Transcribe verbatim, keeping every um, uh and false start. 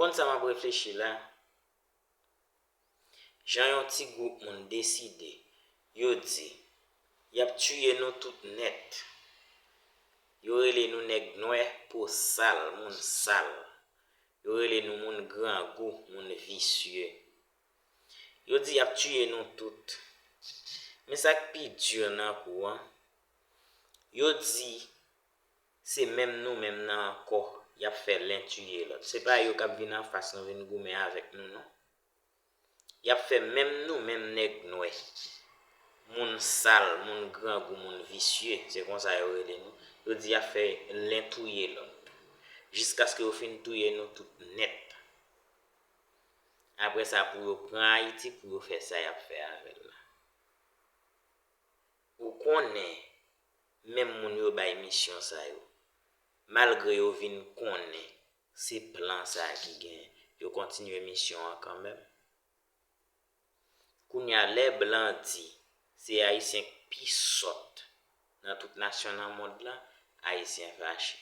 Konn sa m ap reflechi la? Jan yon ti gwoup moun deside, yo di, y ap tiye nou tout nèt. Yo rele nou nèg nwè, po sal, moun sal. Yo rele nou moun grangou, moun visye. Yo di y ap tiye nou tout. Men sa k pi di nan kou an, yo di se menm nou menm nan ankò y ap fè len tiye lòt. Se pa yo k ap vin anfas nou vin goumen avèk nou, non. Y ap fè menm nou menm nèg nwè, moun sal, moun grangou, moun visye, se konsa yo rele nou. Yo di y ap fè len touye lòt, jiskaske yo fin touye nou tout nèt. Apre sa, pou yo pran Ayiti, pou yo fè sa y ap fè avè l la. Ou konnen, menm moun yo bay misyon sa yo, malgre yo vin konnen se plan sa a ki genyen, yo kontinye misyon an kanmenm. Kounye a, lè blan di se Ayisyen k pi sòt nan tout nasyon nan mond lan, Ayisyen fache.